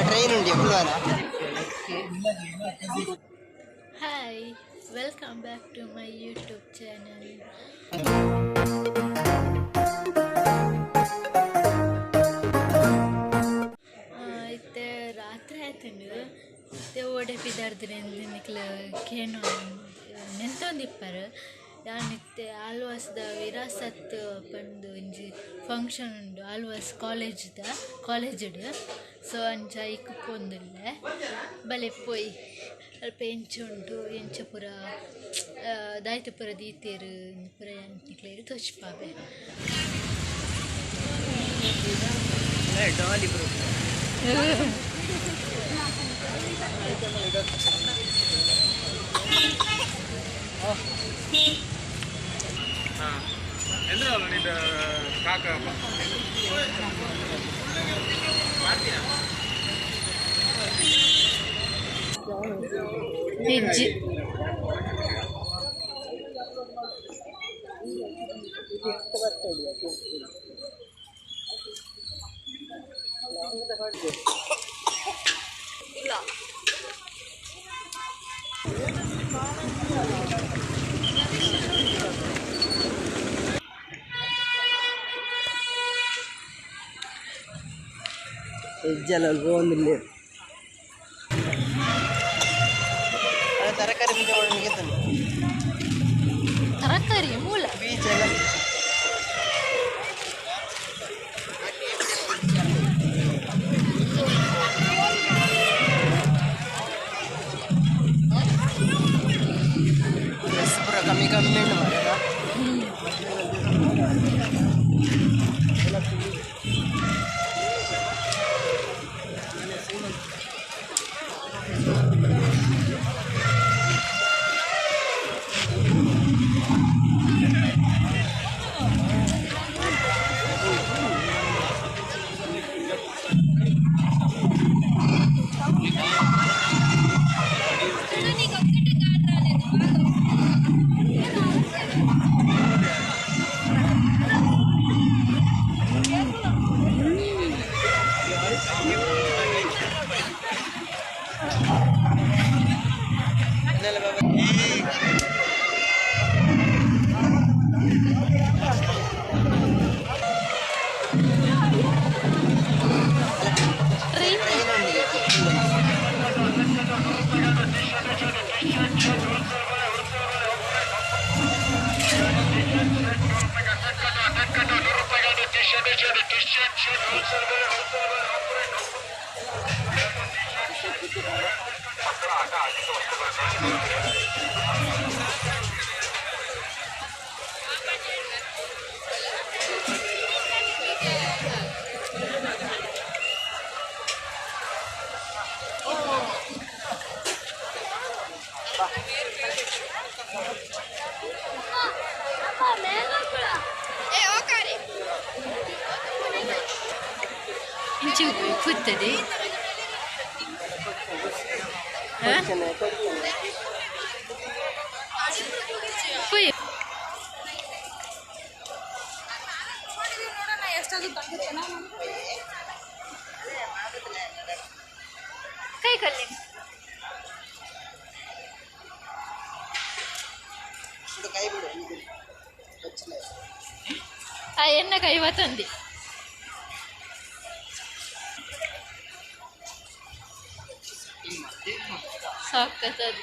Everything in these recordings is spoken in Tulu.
ಟ್ರೈನ್ ಉಂಡಿ ಫುಲ್ವಾನ. Hi, welcome back to my YouTube channel. ಇತ್ತೆ ರಾತ್ರಿ ಆಯ್ತುಂಡು. ಇತ್ತೆ ಓಡೆ ಪಿದಾರ್ದಿನ ನಿಕ್ಲ ಕೇನು ನೆಂತೊಂದಿಪ್ಪರು. ಯಾನ್ ಇತ್ತೆ ಆಳ್ವಾಸ್ದ ವಿರಾಸತ್ ಪಂದ್ ಒಂಜಿ ಫಂಕ್ಷನ್ ಉಂಡು ಆಳ್ವಾಸ್ ಕಾಲೇಜ್ದ ಕಾಲೇಜ್ಡ್. ಸೊ ಅಂಚ ಐಕ್ ಪೋಂದುಲ್ಲೆ. ಬಲೆ ಪೋಯಿ ಅಲ್ಪ ಎಂಚ ಉಂಡು ಎಂಚ ಪೂರ ದಾಯ್ತ ಪೂರ ದೀತೆರ್ ಪೂರ ನಿಕ್ಲೆಗ್ ತೋಜಿಪಾವೆ. ಡಾಲಿ ಬ್ರೋ. ಇಜ್ಜಿ. ಹೆಜ್ಜೆಲ್ಲ ಪೋಂದಿಲ್ಲ. ತರಕಾರಿ ಬೀಜ. ತರಕಾರಿ ಮೂಲ. ಬೀಚ್ ಎಲ್ಲ. ಡ್ರೆಸ್ ಪೂರ ಕಮ್ಮಿ ಕಮ್ಮಿ ಉಂಟು ಮಾರ್ರೆ. ಟ್ರೈನ್. ಟ್ರೈನ್ ಉಂಡಿಗೆ. ಇಂಚಿ ಕೂತದೆ. ಕೊಡ್ತೇನೆ. ಪೋಯ್. ಕೈ ಕಲ್ಲಿ. ಬಿಡು, ಕೈ ಬಿಡು ಇದು. ಬಚ್ಚಲ. ಆ ಎನ್ನ ಕೈ ಬತ್ತಂದಿ. ಸಾಕತ್ತದು.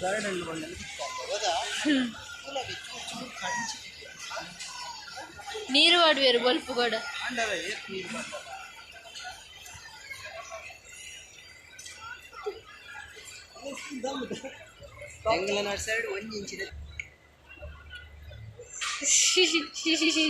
ಗಾರ್ಡನ್ ಹೌದಾ? ಚೂರು ಚೂರು ಕಂಚಿ. ನೀರು ಆಡುವೆರು ಬೊಲ್ಪು ಕೂಡ. ಅಂಡವೇ ನೀರು ಬಂದಲ್ಲ. ಎಂಗ್ಲನಾಡ್ ಸೈಡ್ ಒಂಜಿ ಇಂಚಿನ. Selfie selfie.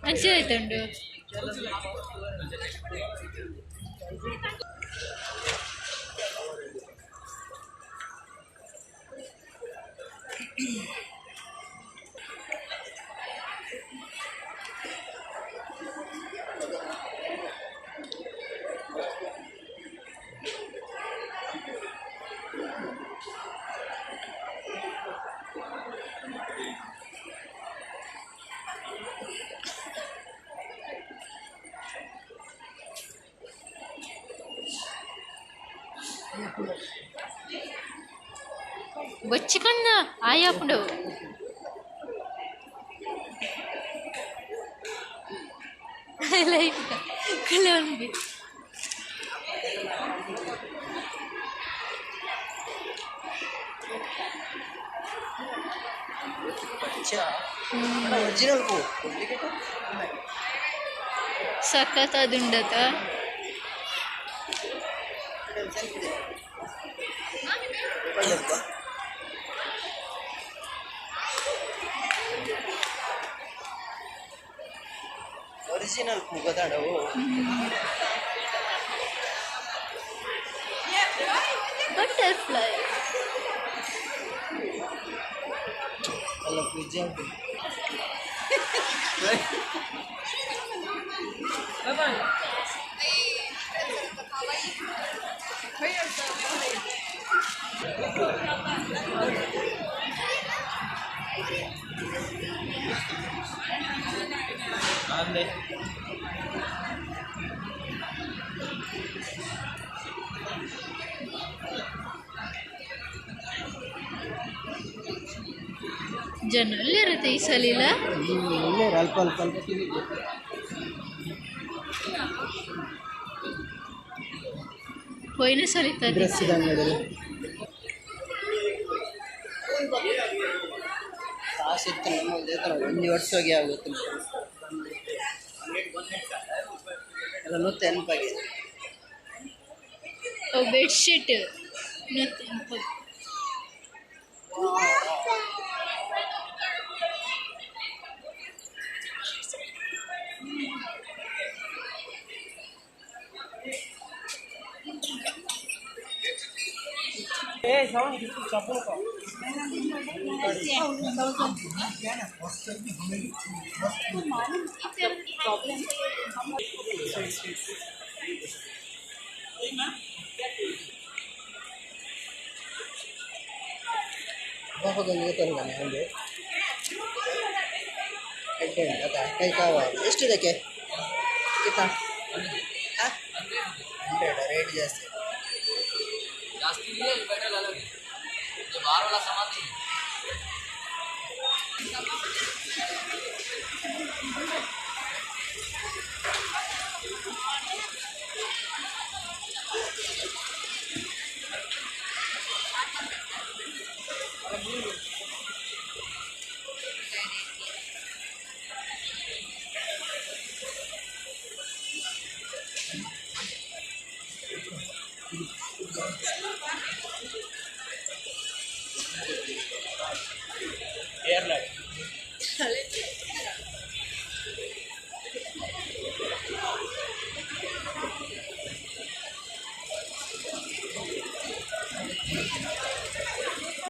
ಅಂಚೆ ಬೊಚ್ಚಿ ಕಣ್ಣ ಆಯಾಪುಂಡು ಲೈಕ್ ಕುಲೊಂಬಿ ಒರಿಜಿನಲ್ ಪೂ ಸಖತ್ ಅದುಂಡತ ಒರಿಜಿನಲ್ ಪೂ ಗೊತ್ತಾಡವು. ಬಟರ್ಫ್ಲೈ ಅಲ್ಲ ಪೂಜೆ ಉಂಟು. ಜನ ಇರುತ್ತೆ ಈ ಸಲಿಲ. ಅಲ್ಪ ಅಲ್ಪ ಅಲ್ಪ ಹೋಯ್ನ ಸಲಿತ ಡ್ರೆಸ್ ಅಂಗಡಿಯಲ್ಲಿ ಕಾಸು ಇತ್ತು ನಮ್ಮ ದೇವಸ್ಥಾನ ಒಂದು ವರ್ಷ ಹೋಗಿ ಆಗುತ್ತೆ ಎಲ್ಲ ನೂತ್ತ ನೆನಪಾಗಿದೆ. ಬೆಡ್ಶೀಟ್. ಒಂದು ಎಡ್ಡೆ ಉಂಟು ಅದ ಕೈ ಕಾವ ಎಷ್ಟು ಇದಕ್ಕೆ ಕಿತ್ತ 100 ರೇಟ್ ಜಾಸ್ತಿ. जास्ती नहीं है, पेट्रोल अलग है, ये बाहर वाला सामान नहीं है।